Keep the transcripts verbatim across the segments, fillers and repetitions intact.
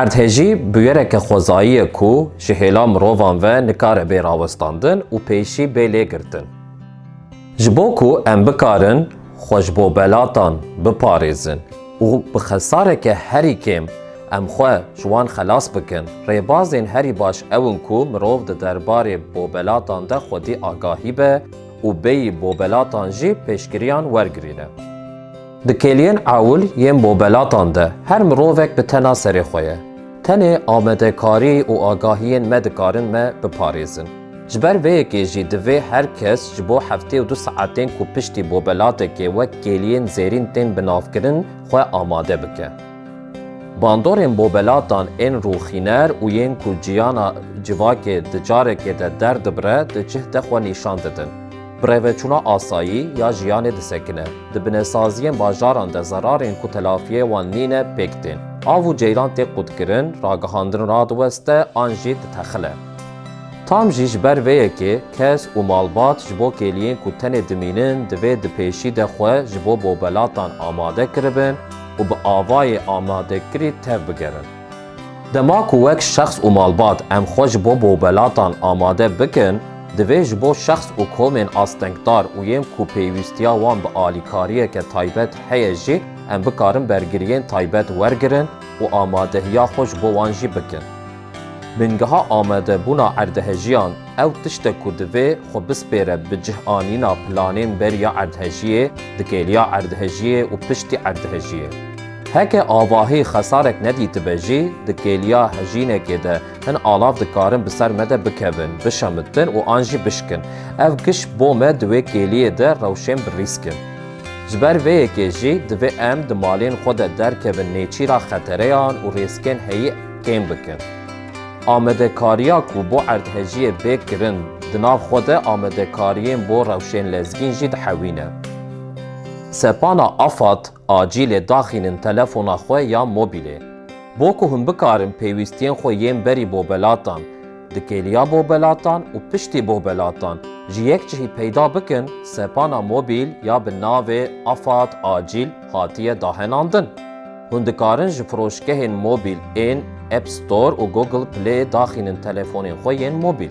Erdhejî bûyereke xwezayî ye ku ji hêla mirovan ve nikare bê rawestandin û pêşî bê lêgirtin. Ji bo ku em bikarin xwe ji bobelatan biparêzin û bi xesareke herî kêm em xwe ji wan xelas bikin, rêbazên herî baş ew in ku mirov di derbarê bobelatan de xwedî agahî be û bêyî bobelatan jî pêşgiriyan wergirîne. Di kêliyên ewil yên bobelatan de her mirovek bi tena serê xwe ye. Tenê amadekarî û agahiyên me dikarin me biparêzin. Ji ber vê yekê jî divê her kes ji bo heftê û du saetên ku piştî bobelatekê wek kêliyên zêrîn tên binavkirin xwe amade bike. Bandorên bobelatan ên rûxîner û yên ku ciyana civakê di carekê de derdibire, di cih de xwe nîşan didin. Bi rêveçûna asayî ya jiyanê disekine. Di binesaziyên bajaran de zerarên ku telafiyê wan nîne pêk tên. Av û ceyran tê qutkirin, ragihandin radiweste an jî ditexile. Tam jî ji ber vê yekê kes û malbat ji bo kêliyên ku tenê dimînin divê di pêşî de xwe ji bo bobelatan amade kiribin û bi avayê amadekirî tev bigerin. Dema ku wek şexs û malbat em xwe ji bo bobelatan amade bikin, divê ji bo şexs û komên astengdar û yên ku pêwîstiya wan bi alîkariyeke taybet heye jî em bikarin bergiriyên taybet wergirin û amadehiya xwe ji bo wan jî bikin. Bingeha amadebûna erdhejiyan ew tişt e ku divê xwe bispêre bi cihanîna planên berî ya erdhejiyê, di kêliya erdhejiyê û piştî erdhejiyê. Heke avahî xesarek nedîtibe jî, di kêliya hejînekê de hin alav dikarin bi ser me de bikevin, bişemitin û an jî bişkin. Ev giş bo me di wê kêliyê de rewşên bi rîsk in. Ji ber vê yekê jî divê em di malên xwe de derkevin nêçîra xetereyan û rêzkên heyî kêm bikin. Amadekariya ku bo erdhejiyê bê kirin, di nav xwe de amadekariyên bo rewşên lezgîn jî dihewîne. Sepana AFAD acîlê daxînin telefona xwe ya mobîlê. Bo ku hûn bikarin pêwîstiyên xwe yên berî bobelatan, di kêliya bobelatan û piştî bobelatan ji yek cihî peyda bikin, sepana mobîl ya bi navê AFAD Acîl hatiye dahenandin. Hûn dikarin ji firoşgehên mobîl ên App Store û Google Play daxînin telefonên xwe yên mobîl.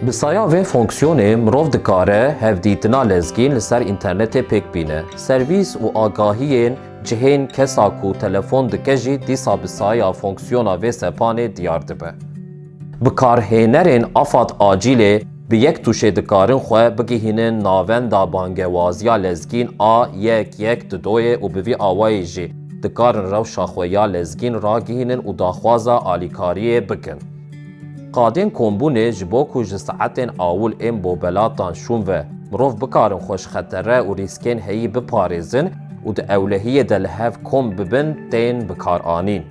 Bi saya vê fonksiyonê mirov dikare hevdîtina lezgîn li ser înternetê pêk bîne. Servîs û agahiyên cihên kesa ku telefon dike jî dîsa bi saya fonksiyona vê sepanê diyar dibe. Bikarhênerên AFAD Acîlê bi yek tûşê dikarin xwe bigihînin navenda bangewaziya lezgîn a yek yek didoyê û bi vî awayî jî dikarin rewşa xwe ya lezgîn ragihînin û daxwaza alîkariyê bikin. Qadên kombûnê ji bo ku ji saetên awil ên bobelatan şûn ve mirov bikarin xwe ji xetere û rîskên heyî biparêzin û di ewlehiyê de li hev kom bibin, tên bikaranîn.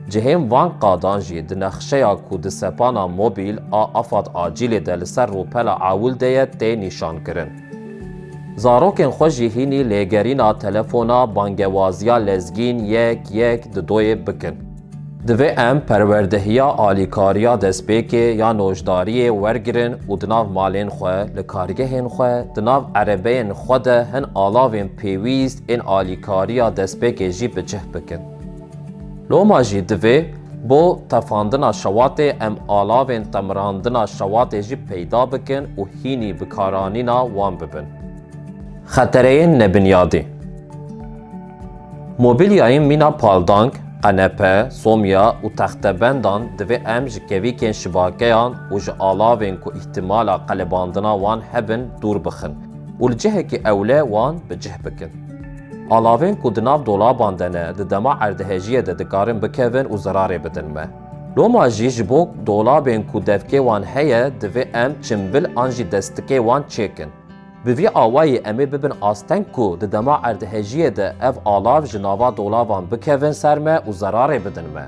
Cihên van qadan jî di nexşeya ku di sepana mobîl a AFAD Acîlê de li ser rûpela ewil de ye tê nîşankirin. Zarokên xwe jî hînî lêgerîna telefona bangewaziya lezgîn yek yek didoyê bikin. Divê em perwerdehiya alîkariya destpêkê ya nojdariyê wergirin û di nav malên xwe, li kargehên xwe, di nav erebeyên xwe de hin alavên pêwîst ên alîkariya destpêkê jî bi cih bikin. Loma jî divê bo tefandina şewatê em alavên temirandina şewatê jî peyda bikin û hînî bikaranîna wan bibin. Xetereyên nebinyadî. Mobîlyayên mîna paldang, qenepe, somya û textebendan divê em ji kevîkên şivakeyan û ji alavên ku îhtimala qelibandina wan hebin dûr bixin û li cihekî ewle wan bi cih bikin. Alavên ku di nav dolaban de ne, di dema erdhejiyê de dikarin bikevin û zerarê bidin me. Loma jî ji bo dolabên ku devkê wan heye, divê em çimbil an jî destikê wan çêkin. Bi vî awayî em ê bibin asteng ku di dema erdhejiyê de ev alav ji nava dolaban bikevin ser me û zerarê bidin me.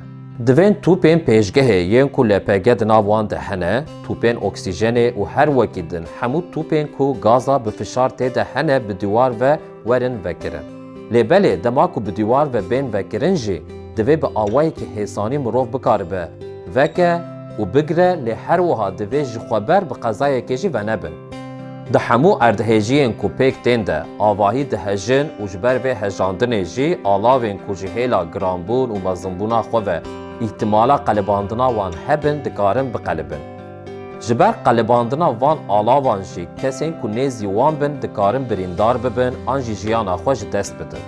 Divên tûpên pêşgehê yên ku L P G di nav wan de hene, tûpên oksîjenê û her wekî din hemû tûpên ku gaza bi fişar tê de hene bi dîwar ve werin vekirin. Lê belê dema ku bi dîwar ve bên vekirin jî, divê bi awayekî hêsanî mirov bikaribe veke û bigire, lê her wiha divê ji xwe ber bi qezayekê jî venebin. Di hemû erdhejiyên ku pêk tên de avahî dihejin û ji ber vê hejandinê jî alavên ku ji hêla giranbûn û mezinbûna xwe ve îhtimala qelibandina wan hebin, dikarin biqelibin. Ji ber qelibandina van alavan jî kesên ku nêzî wan bin dikarin birîndar bibin an jî jiyana xwe ji dest bidin.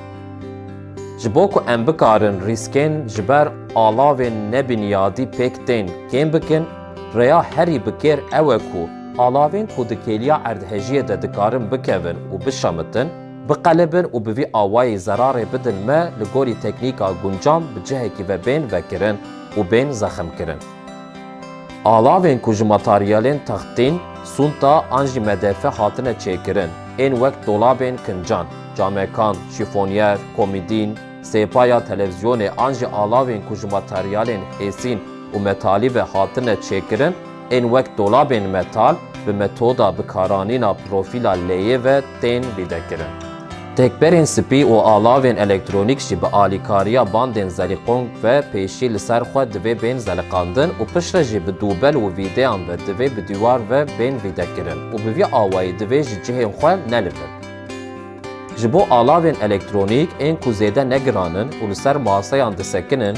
Ji bo ku em bikarin rîskên ji ber alavên nebînyadî pêk tên kêm bikin, rêya herî bi kêr ew e ku alavên ku di kêliya erdhejiyê de dikarin bikevin û bişemitin, biqelibin û bi vî awayî zerarê bidin me, li gorî teknîka guncan bi cihekî ve bên vekirin û bên zeximkirin. Alavên ku ji materyalên textîn, sûnta an jî M D F hatine çêkirin, ên wek dolabên kincan, camekan, şîfonyer, komîdîn, sêpa ya televîzyonê an jî alavên ku ji materyalên hêsîn û metalî ve hatine çêkirin, ên wek dolabên metal, bi metoda bikaranîna profîla leyê ve tên vîdekirin. Têkberên spî û alavên elektronîk jî bi alîkariya bandên zelîqong ve pêşî li ser xwe divê bên zeliqandin û piştre jî bi dûbel û vîdeyan ve divê bi dîwar ve bên vîdekirin û bi vî awayî divê ji cihên xwe nelivin. Ji bo alavên elektronîk ên ku zêde negiran in û li ser maseyan disekinin,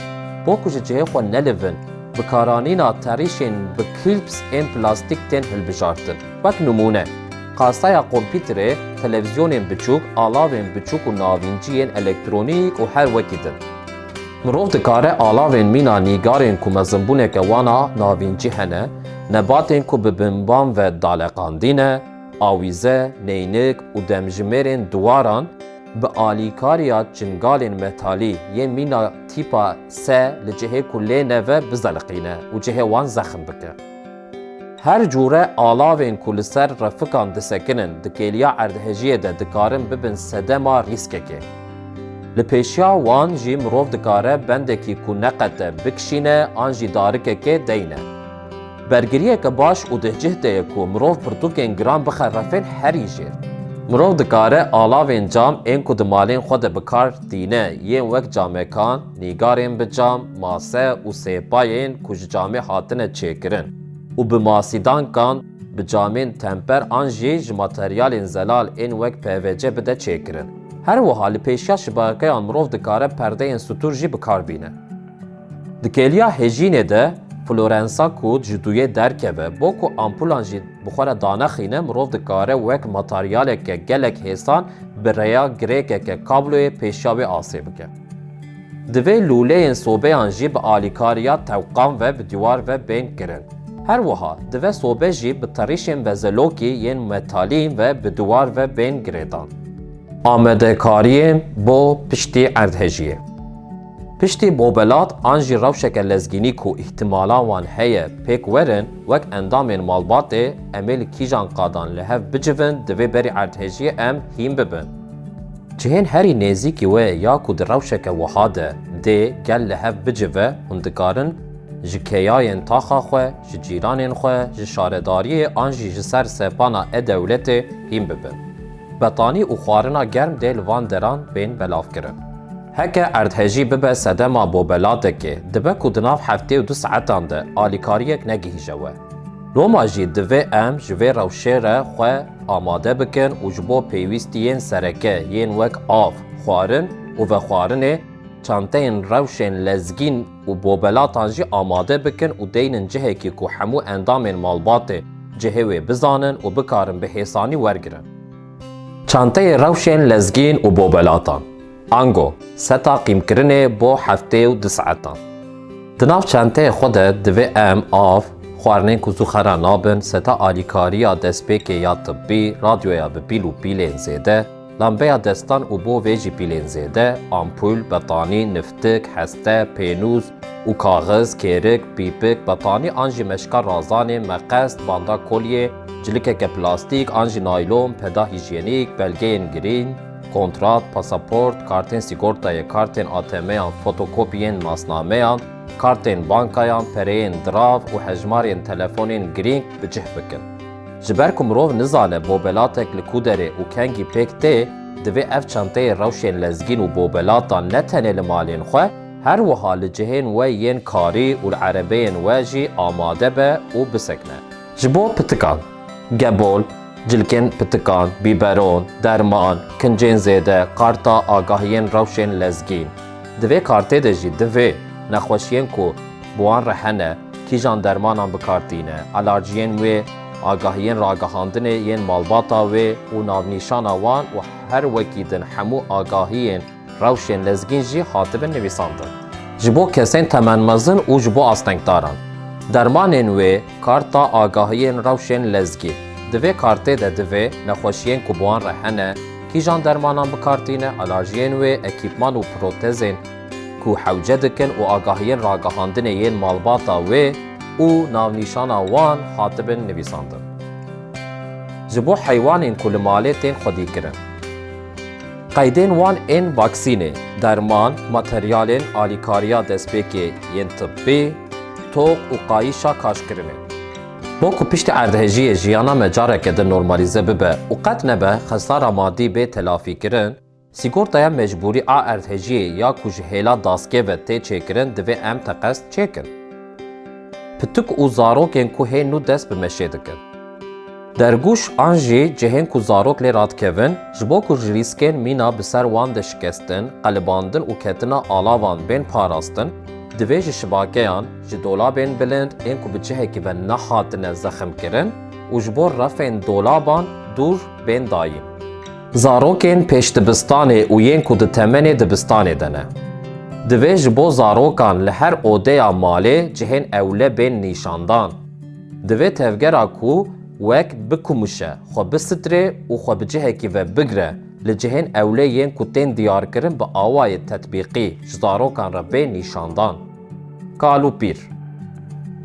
bo ku ji cihê xwe nelivin, bikaranîna terîşên bi clips ên plastîk tên hilbijartin. Wek nimûne, qasaya kompîterê, televîzyonên biçûk, alavên biçûk û navînciyên elektronîk û her wekî din. Mirov dikare alavên mîna nîgarên ku mezinbûneke wan a navîncî hene, nebatên ku bi binban ve daleqandî ne, awîze, neynik û demjimêrên diwaran, bi alîkariya çingalên metalî yên mîna tîpa S li cihê ku lê ne ve bizeliqîne û cihê wan zexm bike. Her cûre alavên ku li ser refikan disekinin di kêliya erdhejiyê de dikarin bibin sedema rîskekê. Li pêşiya wan jî mirov dikare bendekî ku neqete bikişîne an jî darikekê deyne. Bergiriyeke baş û di cih de ye ku mirov pirtûkên giran bixe refên herî jêr. Mirov dikare alavên cam ên ku di malên xwe de bi kar tîne yên wek camekan, nîgarên bi cam, mase û sêpayên ku ji camê hatine çêkirin û bi masîdankan, bi camên temper an jî ji materyalên zelal ên wek P V C bide çêkirin. Her wiha li pêşiya şibakeyan mirov dikare perdeyên stûr jî bi kar bîne. Di kêliya hejînê de florensa ku ji duyê derkeve, bo ku ampulan jî bi xwe re danexîne, mirov dikare wek materyaleke gelek hêsan bi rêya girêkeke kabloyê pêşiya wê asê bike. Divê lûleyên sobeyan jî bi alîkariya tewqan ve bi dîwar ve bên kirin. Her wiha, divê sobe jî bi terîşên vezelokî yên metalî ve bi dîwar ve bên girêdan. Amadekariyên bo piştî erdhejiyê. Piştî bobelat an jî rewşeke lezgînî ku îhtimala wan heye pêk werin, wek endamên malbatê, em ê li kîjan qadan li hev bicivin, divê berî erdhejiyê em hîn bibin. Cihên herî nêzîkî we ya ku di rewşeke wiha de dê gel li hev bicive, hûn dikarin ji keyayên taxa xwe, ji cîranên xwe, ji şaredariyê an jî ji ser sepana e-dewletê hîn bibin. Betanî û xwarina germ dê li van deran bên belavkirin. Heke erdhejî bibe sedema bobelatekê, dibe ku di nav heftê û du saetan de alîkariyek negihîje we. Loma jî divê em ji vê rewşê re xwe amade bikin û ji bo pêwîstiyên sereke yên wek av, xwarin û vexwarinê, çanteyên rewşên lezgîn û bobelatan jî amade bikin û deynin cihekî ku hemû endamên malbatê cihê wê bizanin û bikarin bi hêsanî wergirin. Çanteyê rewşên lezgîn û bobelatan. Ango, seta qîmkirinê bo heftê û du saetan. Di nav çanteyê xwe de divê em av, xwarinên ku zû xera nabin, seta alîkariya destpêkê ya tibbî, radyoya bi pîl û pîlên zêde, lambeya destan û bo vê jî pîlên zêde, ampûl, betanî, niftik, heste, pênûs û kaxiz, kêrik, pîpik, betanî an jî meşka razanê, meqes, banda koliyê, cilikeke plastîk an jî naylon, peda hîjyenîk, belgeyên girîn, kontrat, pasaport, kartên sîgortayê, kartên A T M'yan, fotokopiyên nasnameyan, kartên bankayan, pereyên dirav û hejmarên telefonên girîng bi cih bikin. Ji ber ku mirov nizane bobelatek li ku derê û kengî pêk tê, divê ev çanteyê rewşên lezgîn û bobelatan ne tenê li malên xwe, her wiha li cihên we yên karî û li erebeyên we jî amade be û bisekine. Ji bo pitikan, gebol, Cilkên pitikan, bîberon, derman, kincên zêde, karta agahiyên rewşên lezgîn. Di vê kartê de jî divê nexweşiyên ku bi wan re hene, kîjan dermanan bi kar tîne, alerjiyên wê, agahiyên ragihandinê yên malbata wê û navnîşana wan û her wekî din hemû agahiyên rewşên lezgîn jî hatibin nivîsandin. Ji bo kesên temenmezin û ji bo astengdaran. Dermanên wê, karta agahiyên rewşên lezgî. Di vê kartê de divê nexweşiyên ku bi wan re hene, kîjan dermanan bi kar tîne, alerjiyên wê, ekîpman û protezên ku hewce dikin û agahiyên ragihandinê yên malbata wê û navnîşana wan hatibin nivîsandin. Ji bo heywanên ku li malê tên xwedîkirin. Qeydên wan ên vaksînê, derman, materyalên alîkariya destpêkê yên tibbî, toq û qayîşa kaşkirinê. Bo ku piştî erdhejiyê jiyana me careke din normalîze bibe û qet nebe xesara madî bê telafîkirin, sîgortaya mecbûrî a erdhejiyê ya ku ji hêla daskê ve tê çêkirin divê em teqez çêkin. Pitik û zarokên ku hê nû dest bi meşê dikin. Dergûş an jî cihên ku zarok lê radikevin, ji bo ku ji rîskên mîna bi ser wan de şikestin, qelibandin û ketina alavan bên parastin, divê ji şibakeyan, ji dolabên bilind ên ku bi cihekî ve nehatine zeximkirin û ji bo refên dolaban dûr bên dayîn. Zarokên pêşdibistanê û yên ku di temenê dibistanê de ne. Divê ji bo zarokan li her odeya malê cihên ewle bên nîşandan. Divê tevgera ku wek bikumişe, xwe bisitirê û xwe bi cihekî ve bigire, li cihên ewle yên ku tên diyarkirin bi awayê tetbîqî ji zarokan re bê nîşandan. Kal û pîr.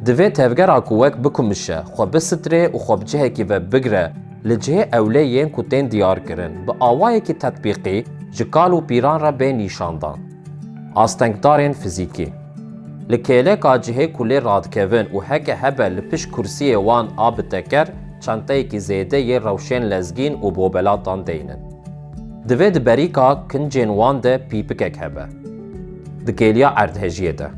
Divê tevgera ku wek bikumişe, xwe bisitirê û xwe bi cihekî ve bigire, li cihê ewle yên ku tên diyarkirin, bi awayekî tetbîqî ji kal û pîran re bê nîşandan. Astengdarên fizîkî. Li kêleka cihê ku lê radikevin û heke hebe li pişt kursiyê wan a bi teker, çenteyekî zêde yê rewşên lezgîn û bobelatan deynin. Divê di berîka kincên wan de pîpikek hebe. Di kêliya erdhejiyê de.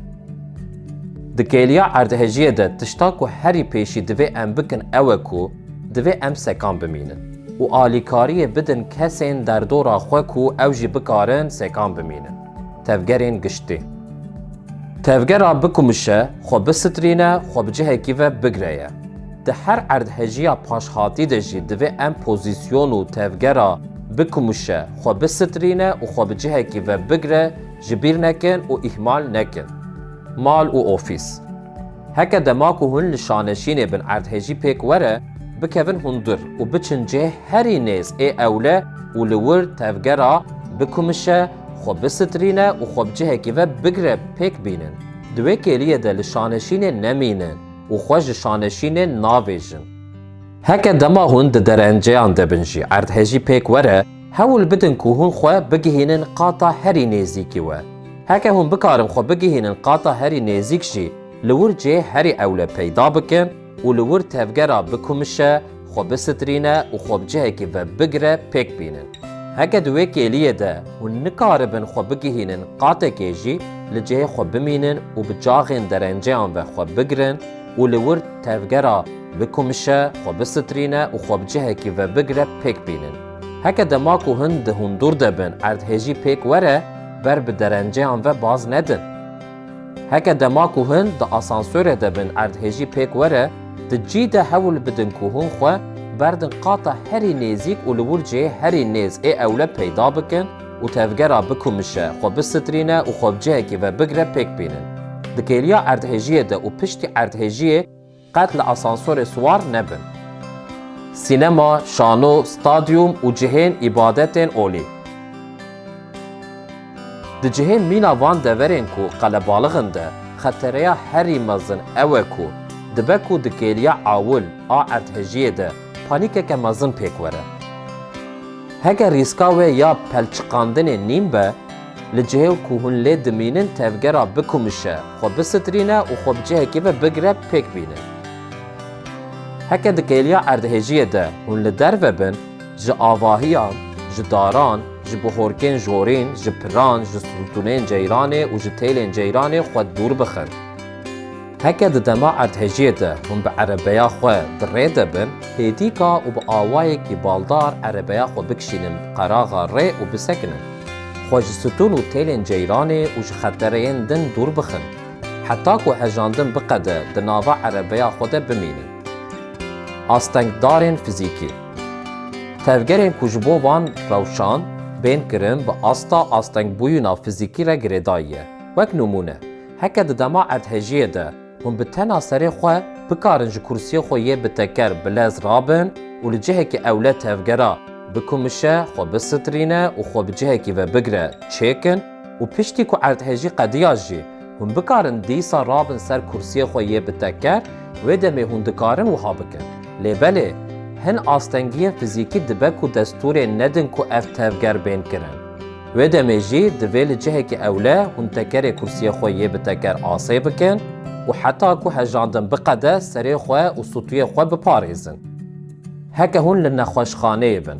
Di kêliya erdhejiyê de tişta ku herî pêşî divê em bikin ew e ku divê em sekan bimînin û alîkariyê bidin kesên derdora xwe ku ew jî bikarin sekan bimînin. Tevgerên giştî. Tevgera bikumişe, xwe bisitirîne, xwe bi cihekî ve bigire ye. Di her erdhejiya paşhatî de jî divê em pozîsyon û tevgera bikumişe, xwe bisitirîne û xwe bi cihekî ve bigire ji bîr nekin û îhmal nekin. Mal û ofîs. Heke dema ku hûn li şaneşînê bin erdhejî pêk were, bikevin hundir û biçin cihê herî nêz ê ewle û li wir tevgera bikumişe, xwe bisitirîne û xwe bi cihekî ve bigire pêk bînin. Di wê kêliyê de li şaneşînê nemînin û xwe ji şaneşînê navêjin. Heke dema hûn di derenceyan de bin jî erdhejî pêk were, hewl bidin ku hûn xwe bigihînin qata herî nêzîkî we. Heke hûn bikarin xwe bigihînin qata herî nêzîk jî, li wir cihê herî ewle peyda bikin û li wir tevgera bikumişe, xwe bisitirîne û xwe bi cihekî ve bigire pêk bînin. Heke di wê kêliyê de hûn nikaribin xwe bigihînin qatekê jî, li cihê xwe bimînin û bi çaxên derenceyan ve xwe bigirin û li wir tevgera bikumişe, xwe bisitirîne û xwe bi cihekî ve bigire pêk bînin. Heke dema ku hûn di hundur de bin erdhejî pêk were, ber bi derenceyan ve baz nedin. Heke dema ku hûn di asansorê de bin erdhejî pêk were, di cî de hewl bidin ku hûn xwe berdin qata herî nêzîk û li wir cihê herî nêz ê ewle peyda bikin û tevgera bikumişe, xwe bisitirîne û xwe bi cihekî ve bigire pêk bînin. Di kêliya erdhejiyê de û piştî erdhejiyê qet li asansorê siwar nebin. Sînema, şano, stadyum û cihên îbadetên olî. Di cihê mîna van deverên ku qelebalix in de, xetereya herî mezin ew e ku dibe ku di kêliya ewil a erdhejiyê de panîkeke mezin pêk were. Heke rîska wê ya pelçiqandinê nîm be, li cihê ku hûn lê dimînin tevgera bikumişe, xwe bisitirîne û xwe bi cihekî ve bigire pêk bînin. Heke di kêliya erdhejiyê de hûn li derve bin, ji avahiyan, ji daran, ji bihorkên jorîn, ji piran, ji stûnên ceyranê û ji têlên ceyranê xwe dûr bixin. Heke di dema erdhejiyê de hûn bi erebeya xwe di rê de bin, hêdîka û bi awayekî baldar erebeya xwe bikişînin qeraxa rê û bisekinin. Xwe ji stûn û têlên ceyranê û ji xetereyên din dûr bixin. Heta ku hejandin biqede, di nava erebeya xwe de bimînin. Astengdarên fizîkî. Tevgerên ku ji bo van rewşan bên kirin bi asta astengbûyîna fizîkî re girêdayî ye. Wek nimûne, heke di dema erdhejiyê de hûn bi tena serê xwe bikarin ji kursiyê xwe yê bi teker bi lez rabin û li cihekî ewle tevgera bikumişe, xwe bisitrîne û xwe bi cihekî ve bigire çêkin û piştî ku erdhejî qediya jî hûn bikarin dîsa rabin ser kursiyê xwe yê bi teker, wê demê hûn dikarin wiha bikin. Lê belê, hin astengiyên fizîkî dibe ku destûrê nedin ku ev tevger bên kirin. Wê demê jî divê li cihekî ewle hûn tekerê kursiyê xwe yê bi teker asê bikin û heta ku hejandin biqede serê xwe û stûyê xwe biparêzin. Heke hûn li nexweşxaneyê bin.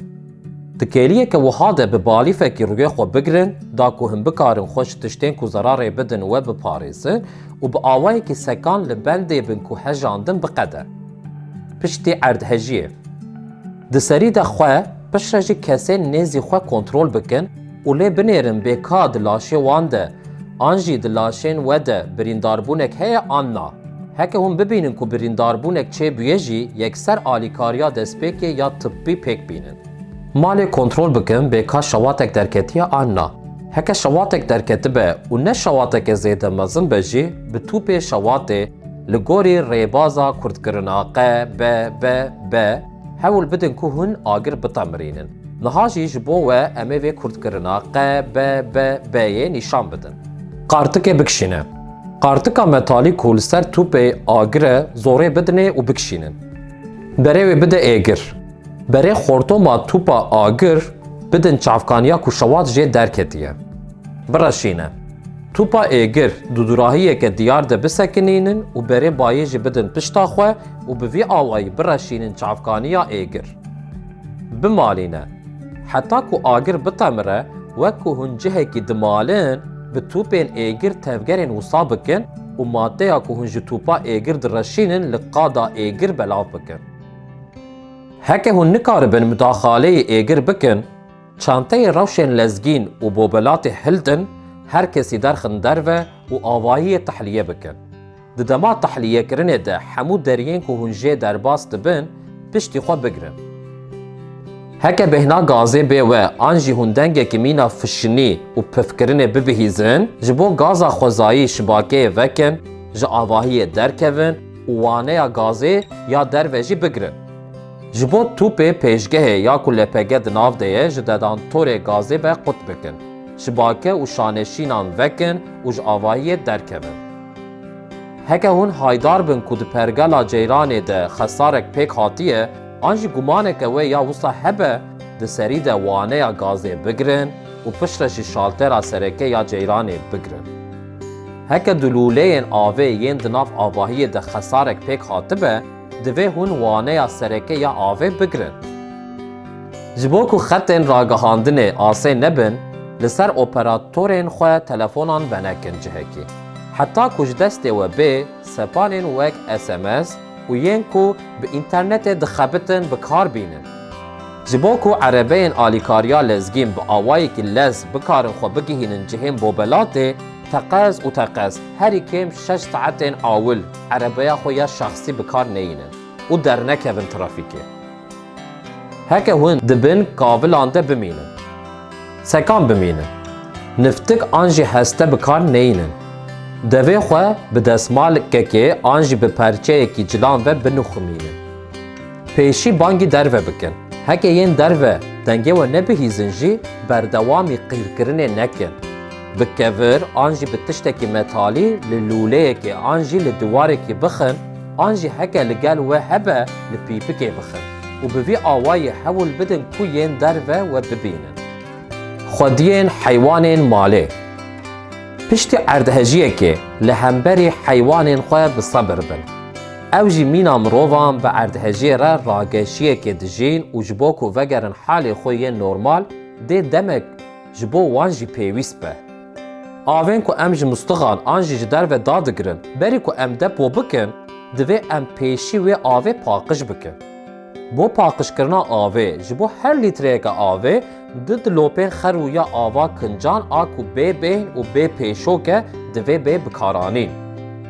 Di kêliyeke wiha de bi balîfekî rûyê xwe bigirin, da ku hûn bikarin xwe ji tiştên ku zerarê bidin we biparêzin û bi awayekî sekan li bendê bin ku hejandin biqede. Piştî erdhejiyê. Di serî de xwe, piştre jî kesên nêzî xwe kontrol bikin û lê binêrin bê ka di laşê wan de an jî di laşên we de birîndarbûnek heye an na. Heke hûn bibînin ku birîndarbûnek çêbûye jî yekser alîkariya destpêkê ya tibbî pêk bînin. Malê kontrol bikin bê ka şewatek derketiye an na. Heke şewatek derketibe û ne şewateke zêde mezin be jî, bi tûpê şewatê li gorî rêbaza kurtkirina Q B B B hewl bidin ku hûn agir bitemirînin. Niha jî ji bo we em ê vê kurtkirina Q B B B yê nîşan bidin. Qartikê bikişîne. Qartika metalî ku li ser tûpê agir e zorê bidinê û bikişînin. Berê wê bide êgir. Berê xortoma tûpa agir bidin çavkaniya ku şewat jê derketiye. Bireşîne. Tûpa êgir di dûrahiyeke diyar de bisekinînin û berê bayê jî bidin pişta xwe û bi vî awayî bireşînin çavkaniya êgir. Bimalîne. Heta ku agir bitemire, wek ku hûn cihekî dimalin, bi tûpên êgir tevgerên wisa bikin û maddeya ku hûn ji tûpa êgir direşînin li qada êgir belav bikin. Heke hûn nikaribin mudaxaleyê êgir bikin, çanteyê rewşên lezgîn û bobelatê hildin, her kesî derxin derve û avahiyê tehliyê bikin. Di dema tehliyêkirinê de hemû deriyên ku hûn jê derbas dibin, piştî xwe bigirin. Heke bêhna gazê bê we an jî hûn dengekî mîna fişinî û pifkirinê bibihîzin, ji bo gaza xwezayî şibakeyê vekin, ji avahiyê derkevin û waneya gazê ya derve jî bigirin. Ji bo tûpê pêşgehê ya ku L P G di nav de ye, ji dedantorê gazê ve qut bikin. Şibake û şaneşînan vekin û ji avahiyê derkevin. Heke hûn haydar bin ku di pergela ceyranê de xesarek pêk hatiye, an jî gumaneke we ya wisa hebe, di serî de waneya gazê bigirin û piştre jî şaltera sereke ya ceyranê bigirin. Heke di lûleyên avê yên di nav avahiyê de xesarek pêk hatibe, divê hûn waneya sereke ya avê bigirin. Ji bo ku xetên ragihandinê asê nebin, li ser operatorên xwe telefonan venekin cihekî. Heta ku ji destê we bê, sepanên wek S M S û yên ku bi înternetê dixebitin bi kar bînin. Ji bo ku erebeyên alîkariya lezgîn bi awayekî lez bikarin xwe bigihînin cihên bobelatê, teqez û teqez herî kêm şeş saetên awil erebeya xwe ya şexsî bi kar neyînin û dernekevin trafîkê. Heke hûn di bin kavilan de bimînin, sekan bimînin, niftik an jî heste bi kar neyînin, devê xwe bi desmalkekê an jî bi perçeyekî cilan ve binuximînin. Pêşî bangî derve bikin. Heke yên derve dengê we nebihîzin jî, berdewamî qîrkirinê nekin. Bi kevir an jî bi tiştekî metalî li lûleyekê an jî li diwarekî bixin, an jî heke li gel we hebe li pîpikê bixin û bi vî awayî hewl bidin ku yên derve we bibînin. Xwediyên heywanên malê. Piştî erdhejiyekê li hemberî heywanên xwe bi sebir bin. Ew jî mîna mirovan bi erdhejiyê re rageşiyekê dijîn û ji bo ku vegerin halê xwe yên normal, dê demek ji bo wan jî pêwîst be. Avên ku em ji mustixan an jî ji derve dadigirin, berî ku em depo bikin, divê em pêşî wê avê paqij bikin. Bo paqijkirina avê, ji bo her lîtreyeke avê du dilopên xerû ya ava kincan a ku bê bêhn û bê pêşok e, divê bê bikaranîn.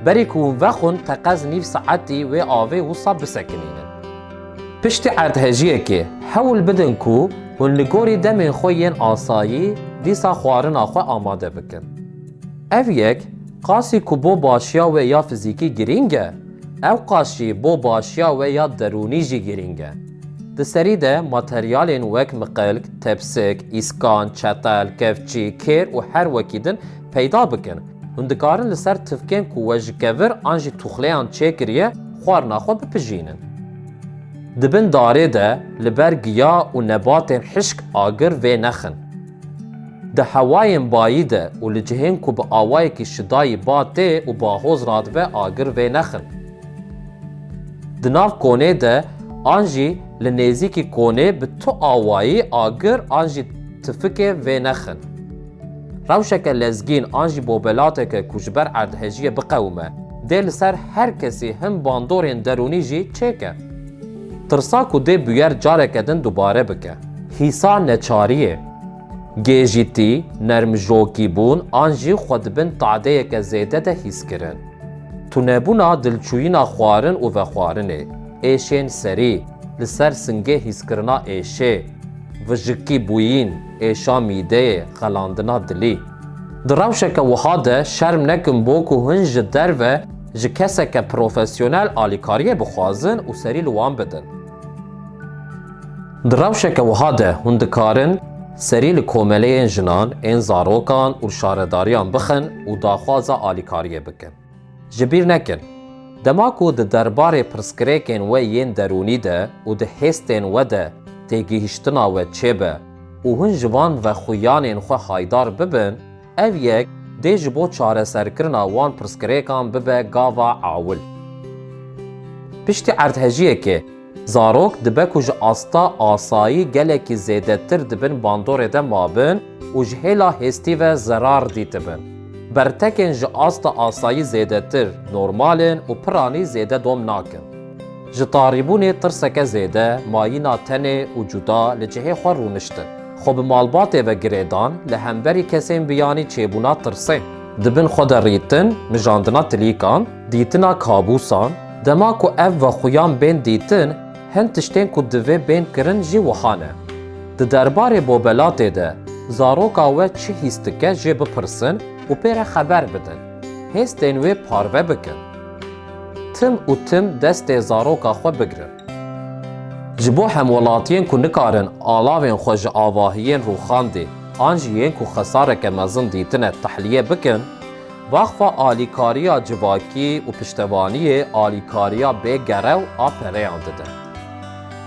Berî ku hûn vexwin, teqez nîv saetî wê avê wisa bisekinînin. Piştî erdhejiyekê, hewl bidin ku hûn li gorî demên xwe yên asayî dîsa xwarina xwe amade bikin. Ev yek, qasî ku bo başiya we ya fizîkî girîng e, ew qas jî bo başiya we ya derûnî jî girîng e. Di serî de materyalên wek miqilk, tepsik, îskan, çetel, kevçî, kêr û her wekî din peyda bikin. Hûn dikarin li ser tifkên ku we ji kevir an jî tuxleyan çêkiriye, xwarina xwe bipijînin. Di bin darê de li ber giya û nebatên hişk agir vê nexin. Di hewayên bayî de û li cihên ku bi awayekî şidayî ba tê û bahoz radibe agir vê nexin. Di nav konê de an jî li nêzîkî konê bi tu awayî agir an jî tifikê vê nexin. Rewşeke lezgîn an jî bobelateke ku ji ber erdhejiyê biqewime, dê li ser her kesî hin bandorên derûnî jî çêke. Tirsa ku dê bûyer careke din dubare bike. Hîsa neçariyê, gêjîtî, nermjokîbûn an jî xwe di bin tadeyeke zêde de hîskirin. Tunebûna dilçûyîna xwarin û vexwarinê, êşên serî, li ser singê hîskirina êşê, vijikî bûyîn, êşa mîdeyê, xelandina dilî. Di rewşeke wiha de şerm nekin bo ku hûn ji derve ji keseke profesyonel alîkariyê bixwazin û serî li wan bidin. Di rewşeke wiha de hûn dikarin serî li komeleyên jinan, ên zarokan û şaredariyan bixin û daxwaza alîkariyê bikin. Ji bîr nekin, dema ku di derbarê pirsgirêkên we yên derûnî de û di hêstên we de têgihiştina we çêbe û hûn ji van vexuyanên xwe haydar bibin, ev yek dê ji bo çareserkirina wan pirsgirêkan bibe gava ewil. Piştî erdhejiyekê, zarok dibe ku ji asta asayî gelekî zêdetir di bin bandorê de mabin û ji hêla hêstî ve zerar dîtibin. Bertekên ji asta asayî zêdetir normal in û piranî zêde dom nakin. Ji tarîbûnê tirseke zêde, mayîna tenê û cuda li cihê xwe rûniştin. Xwe bi malbatê ve girêdan, li hemberî kesên biyanî çêbûna tirsê. Di bin xwe de rîtin, mijandina tilîkan, dîtina kabûsan, dema ku ev vexuyan bên dîtin, hin tiştên ku divê bên kirin jî wiha ne. Di derbarê bobelatê de zaroka we çi hîs dike jê bipirsin û pê re xeber bidin. Hêstên wê parve bikin. Tim û tim destê zaroka xwe bigirin. Ji bo hemwelatiyên ku nikarin alavên xwe ji avahiyên rûxandê an jî yên ku xesareke mezin dîtine tehliyê bikin, Vaxfa Alîkariya Civakî û Piştevaniyê alîkariya bê gerew a pereyan dide.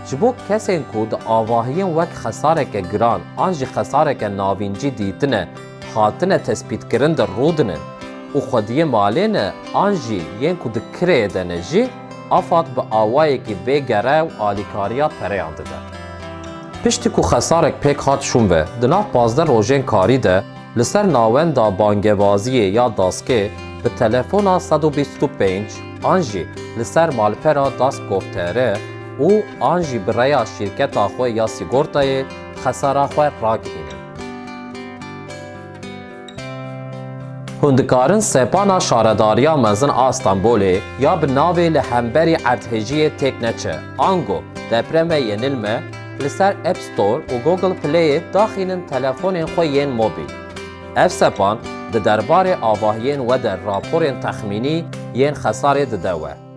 Ji bo kesên ku di avahiyên wek xesareke giran an jî xesareke navîncî dîtine, hatine tespîtkirin de rûdinin û xwediyê malê ne an jî yên ku di kireyê de ne jî, AFAD bi awayekî bê gerew alîkariya pereyan dide. Piştî ku xesarek pêk hat şûnve, di nav pazdeh rojên karî de li ser nawenda bangevaziyê ya daskê bi telefona sed û bîst û pênc an jî li ser malpera dask gov T R û an jî bi rêya şîrketa xwe ya sîgortayê xesara xwe ragihînin. Hûn dikarin sepana Şaredariya Mezin a Stenbolê ya bi navê Li Hemberî Erdhejiyê Têk Neçe, ango Depreme Yenilme, li ser App Store û Google Playê daxînin telefonên xwe yên mobîl. Ev sepan di derbarê avahiyên we de raporên texmînî yên xesarê dide we.